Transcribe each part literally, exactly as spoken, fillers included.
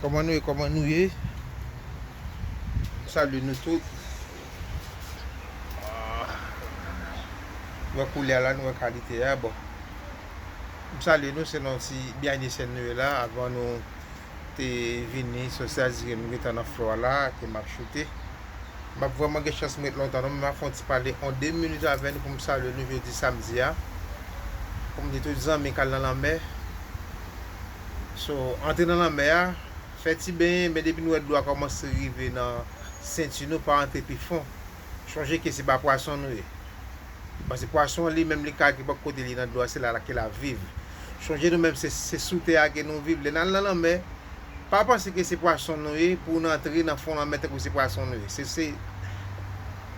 Kòman nou ye? Kòman nou ye? M salye nou tout. Ah. Nou wè koulè a la, nou wè kalite a. Bon. M salye nou, se nan ti behind the scene nou ye la, avan nou te vini, so sa di ke nou gentan nan flò a la, ke m ap choute. M ap vrèman gen chans m ret lontan non, men m ap fè yon ti pale yon de minit avè nou pou m salye nou jodi samdi a. Pou m di tout zanmi k al nan lanmè. So, antre nan lanmè a, fè ti benyen, men depi nou wè dlo a kòmanse rive nan senti nou, pa antre pi fon. Chonje ke se pa pwason nou ye. Paske pwason an li menm li ka gen pwòp kote li nan dlo a, se la, la ke l ap viv. Chonje nou menm se, se sou tè a ke nou viv. Lè n al nan lanmè, pa panse ke se pwason nou ye pou n antre nan fon lanmè tankou se pwason nou ye. Se, se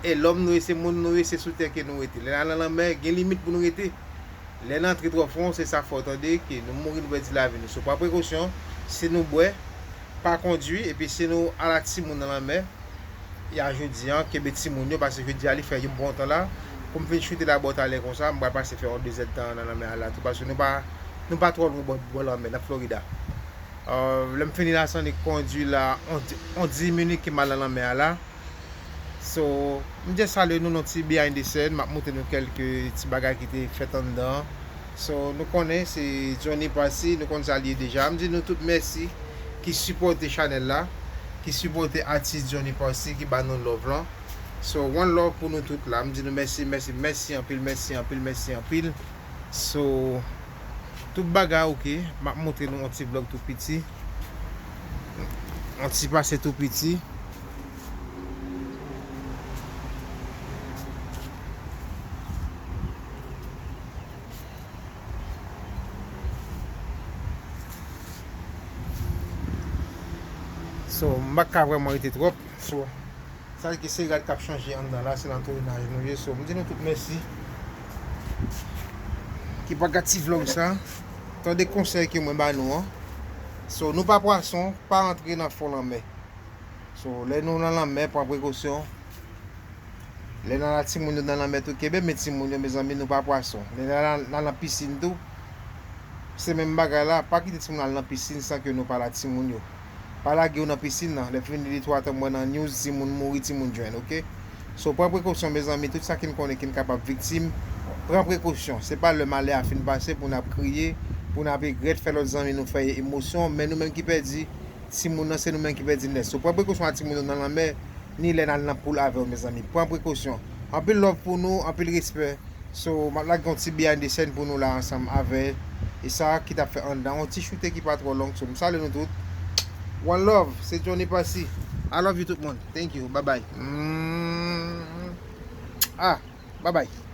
e lòm nou ye, se moun nou ye, se sou tè ke nou rete. Lè n al nan lanmè, gen limit pou nou rete. Lè n antre twò fon, se sa fè w tande ke nou mouri, nou pèdi lavi nou. So, pran prekosyon, si nou bwè, pa kondwi, epi si nou al ak timoun nan lanmè, ya jodi an, kenbe timoun yo, paske jodi a li fè yon bon tan la. Pou m fin choute la bò talè konsa, m pral pase fè yon de zèdtan nan lanmè a la tou, paske nou pa, nou pa twò lwen bò, bò lanmè, nan Florida. Euh, lè m fini la, sa annik kondwi la, on, on dis minit ke m al nan lanmè a la. So, m just salye nou nan ti behind the scene, m ap montre nou kèlke ti bagay ki te fèt anndan an. So, nou konnen se Johnny Passy, nou konn sa l ye deja. M di nou tout mèsi ki sipòte chanèl la, ki sipòte atis Johnny Passy, ki ba nou love lan. So, one love pou nou tout la. M di nou mèsi, mèsi, mèsi anpil, mèsi anpil, mèsi anpil. So, tout bagay oke. M ap montre nou yon ti vlòg tou piti. Yon ti pase tou piti. So, m pa ka vrèman rete twòp. So, sa ki se rad k ap chanje anndan la, se nan tourinaj nou ye. So, m di nou tout mèsi. Ki pa gad ti vlòg sa. Tande konsèy ke mwen ba nou an. So, nou pa pwason, pa antre nan fon lanmè. So, lè nou nan lanmè, pran prekosyon. Lè n al ak timoun yo nan lanmè tou, kenbe men timoun yo, mezanmi, nou pa pwason. Lè n al, n al nan pisin tou, se menm bagay la, pa kite timoun al nan pisin san ke nou pa la timoun yo. Pa lage yo nan pisin nan. Lè fini de twa tan m wè nan news, timoun mouri, timoun jwenn, oke? So, pran prekosyon, mezanmi, tout sa ki n konnen ki n kapab viktim, pran prekosyon. Se pa lè malè a fin pase pou n ap kriye, pou n ap regrèt, fè lòt zanmi nou fè emosyon, men nou menm ki pèdi, timoun nan, se nou menm ki pèdi nèt. So, pran prekosyon ak timoun yo nan lanmè, ni lè n al nan poul avè yo, mezanmi. Pran prekosyon. Anpil love pou nou, anpil respè. So, m ap lage yon ti behind the scene pou nou la ansanm avè e sa ki t ap fè anndan. Yon ti choute ki pa twò long. So, m salye nou tout. One love, se Johnny Passy. I love you tout moun. Thank you. Bye bye. Mm. Ah, bye bye.